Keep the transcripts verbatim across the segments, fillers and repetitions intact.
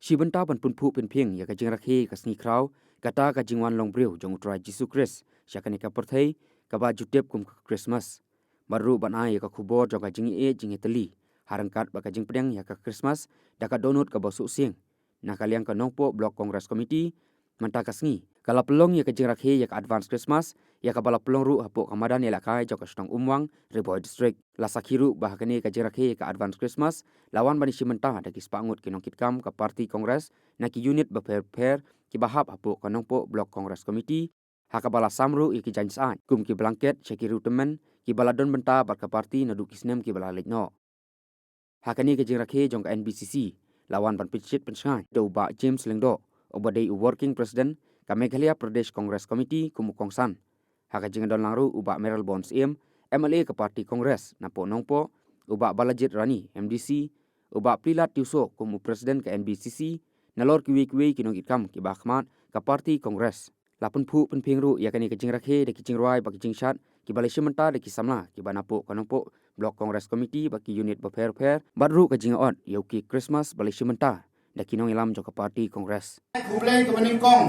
Shi bynta ban pynphuh pynphieng ïa ka jingrakhe ka sngi khraw, kata ka jingwan longbriew jong u Trai Jisu Khrist sha kane ka pyrthei, kaba ju tip kum ka Christmas. Bad ruh ban ai ïa ka khubor jong ka jingïeit jingïatylli ha ryngkat bad ka jingpdiang ïa ka Christmas da ka dohnud kaba suk sieng. Na ka liang ka Nongpoh Block Congress Committee, mynta ka sngi ka la pynlong ïa ka jingrakhe ïa ka Advance Christmas, ïa kaba la pynlong ruh hapoh ka madan ïalehkai jong ka shnong Umwang, Ri Bhoi District. La sakhi ruh ba ha kane ka jingrakhe ïa ka Advance Christmas la wan ban ïashim bynta da ki spah ngut ki nongkitkam ka party Congress na ki unit bapher bapher kiba hap hapoh ka Nongpoh Block Congress Committee, ha kaba la sam ruh ïa ki jaiñ syaid kum ki blanket sha ki riewtymmen kiba la don bynta bad ka party naduh ki snem kiba la leit noh. Ha kane ka jingrakhe jong ka N B C C la wan ban pynshit pynshngaiñ da u Bah James Lyngdoh, uba dei u Working President ka Meghalaya Pradesh Congress Committee kum u kongsan. Ha ka jingdon lang ruh u Bah Mayralborn Syiem, M L A ka party Congress napoh Nongpoh, u Bah Balajied Rani, M D C, u Bah Plilat Tiewsoh kum u President ka N B C C, nalor kiwei kiwei ki nongkitkam kiba khmat ka party Congress. La pynphuh pynphieng ruh ïa kane ka jingrakhe da ki jingrwai bad ki jingshad kiba la ïashim bynta da ki samla kiba napoh ka Nongpoh Block Congress Committee bad ki unit bapher bapher, bad ruh ka jingïaot ïa u cake Christmas ba la ïashim bynta da ki nongïalam jong ka party Congress. Khublei kaba nyngkong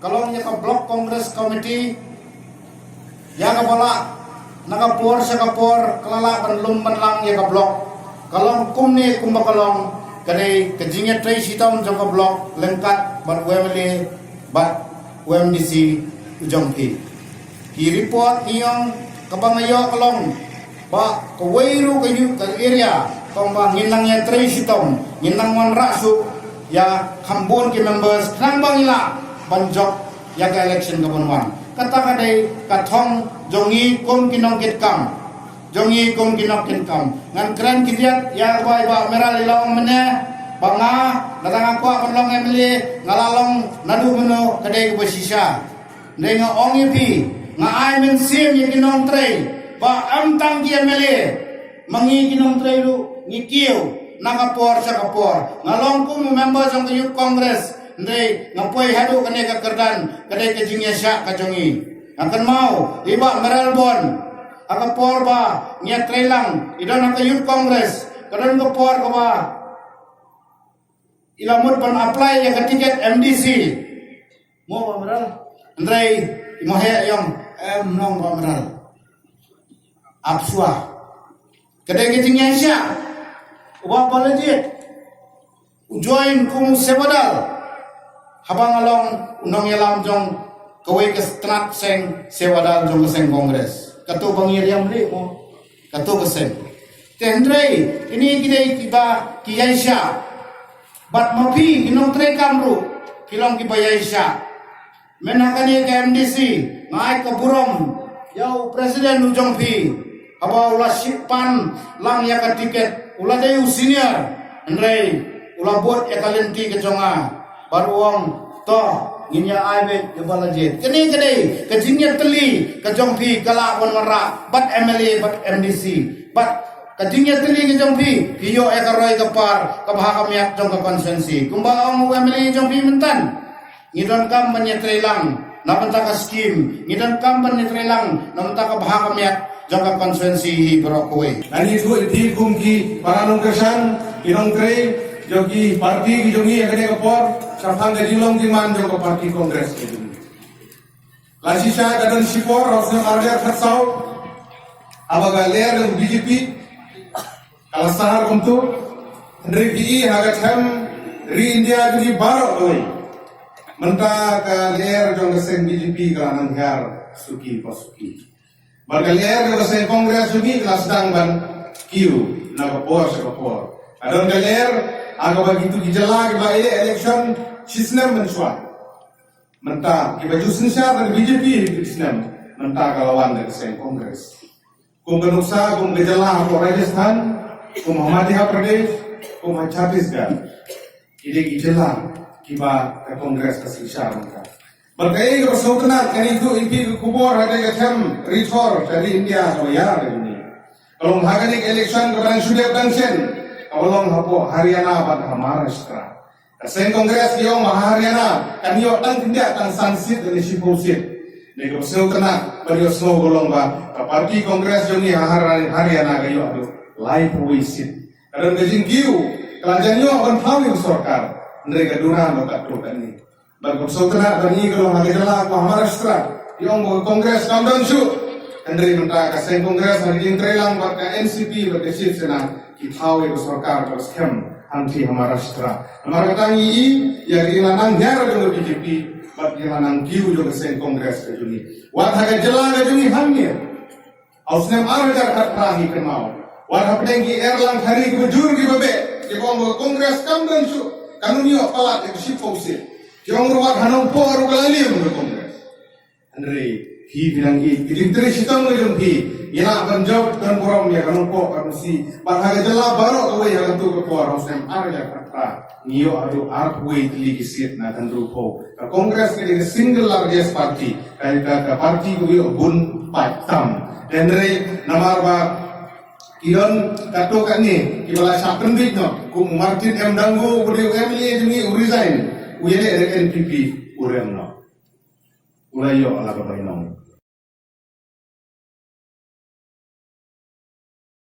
ka long ïa ka Block Congress Committee, ïa kaba lah na ka por sha ka por ka la lah ban lum ban lang ïa ka block. Ka long kumne kumba ka long, ka dei ka jingïatrei shitom jong ka block lyngkat bad u M L A bad u M D C u jong phi. Ki report ngi ong, kaba nga ïoh ka long ba kawei ruh ka ïu ka area tang ba ngin nang ïatrei shitom, ngin nang wanrah shuh ïa kham bun ki members khnang ba ngin lah ban jop ïa ka election kaban wan. Kata ka dei ka thong jong ngi kum ki nongkitkam, jong ngi kum ki nongkitkam. Ngan kren khyndiat ïa kaba i Bah Mayralborn i la ong mynne, ba nga, lada nga kwah ban long M L A, nga la long naduh mynno, ka dei kaba shisha. Hynrei nga ong ïa phi, nga ai mynsiem ïa ki nongtrei ba ym tang ki M L A, ma ngi ki nongtrei ruh ngi kiew na ka por sha ka por. Nga long kum u member jong ka Youth Congress, hynrei nga poi haduh kane ka kyrdan, ka dei ka jingïasyah ka jong ngi. Nga kynmaw i Bah Mayralborn, ha ka por ba ngi ïatrei lang, i don ha ka Youth Congress, ka don ka por kaba i la mut ban apply ïa ka ticket M D C. Mo Bah Mayralborn? Hynrei i mo heh ïong, em nong Bah Mayralborn. Ap shuwa. Ka dei ka jingïasyah. U Bah Balajied u join kum u seiwardal haba nga long u nongïalam jong kawei ka tnat seng seiwardal jong ka seng Congress. Kato ba ngi riam ri mo. Kato ka seng. Te hynrei kine ki dei kiba ki ïasyah. Bad ma phi ki nongtrei kam ruh ki long kiba ïasyah. Mynta kane ka M D C, nga ai ka burom ïa u president u jong phi, haba u la shimpan lang ïa ka ticket, u la dei u senior, hynrei u la bud ïa ka lynti ka jong nga. Bad u ong, to, ngin ïa ai beit ïa Balajied. Kane ka dei ka jingïatylli ka jong phi, ka lah ban wanrah bad M L A bad M D C. Bad ka jingïatylli ka jong phi, phi ïoh ïa ka roi ka par kaba ha ka miat jong ka constituency. Kumba ong u M L A jong phi mynta, ngi donkam ban ïatrei lang na bynta ka skim, ngi donkam ban ïatrei lang na bynta kaba ha ka miat jong ka constituency hi baroh kawei. Ngi ïathuh ïa phi kum ki para nongkyrshan, ki nongtrei jong ki party ki jong ngi ha kane ka por, shaphang ka jinglong jingman jong ka party Congress. La shisha ka don shipor, haba snem arhajar khatsaw, haba ka lyer jong B J P ka la sahar kumto, hynrei phi i ha ka them ri India jong ngi baroh kawei, mynta ka lyer jong ka seng B J P ka la nang hiar suki pa suki. Bad ka lyer jong ka seng Congress jong ngi ka la sdang ban kiew na ka por sha ka por. Ka don ka lyer ha kaba kito ki jylla kiba ïaleh election shisnem mynshuwa, mynta kiba ju synshar da ka B J P hi ki snem, mynta ka la wan da ka seng Congress. Kum ka nuksa, kum ka jylla hapoh Rajasthan, kum ha Madhya Pradesh, kum ha Chhattisgarh. Ki dei ki jylla kiba ka Congress ka synshar mynta. Bad kaei kaba sngewtynnat, ngi ïathuh ïa phi ka khubor ha kane ka them ri thor sha ri India kaba ïar ïa ngi. Ka long ha kane ka election kaba dang shu dep dang shen, kaba long hapoh Haryana bad ha Maharashtra. Ka seng Congress ki ong ba ha Haryana kan ïoh tang khyndiat tang san seat lane shiphew seat. Hynrei kaba sngewtynnat, ban ïohsngew ka long ba ka party Congress jong ngi ha Har-, Haryana ka ïoh haduh laiphew seat. Ka don ka jingkiew, ka la jan ïoh ban thaw ïa ka sorkar. Hynrei ka duna ba katto katne. Bad ka sawdong ba ngi ka long ha ka jylla ka Maharashtra, ki ong ba ka Congress kam don shuh. Hynrei mynta ka seng Congress ha ka jingtreilang bad ka N C P bad ka Shiv Sena, ki thaw ïa ka sorkar kaba skhem hangtei ha Maharashtra. Namar kata ngi i ïa ka jingïalang hiar jong ka B J P bad ka jingïalang kiew jong ka seng Congress ka jong ngi. Wat ha ka jylla ka jong ngi hangne, ha u snem ar hajar khatphra hi kynmaw, wat hapdeng ki Erlang Khari kiba jur kiba beh, kiba ong ba ka Congress kam don shuh, kan ym ïoh palat ïa ka shiphew seat. Ki ong ruh wat ha Nongpoh ruh ka la liam ka Congress. Hynrei phi, phi nang ïeit, ki jingtrei shitom ka jong phi, ngi lah ban jop ban burom ïa ka Nongpoh Constituency bad ha ka jylla baroh kawei ha katu ka por, ha u snem ar hajar khatphra. Ngi ïoh haduh arphew wei tylli ki seat na ka hynriewphew. Ka Congress ka dei ka single largest party, ka, ka, ka party kaba ïoh bun paid tam. Hynrei namar ba ki don katto katne kiba la shah pynbeit noh, kum u Martin M Dangu uba dei u M L A jong ngi u resign, u ïaleh da ka N P P, u rem noh. U la ïoh la ka bainong.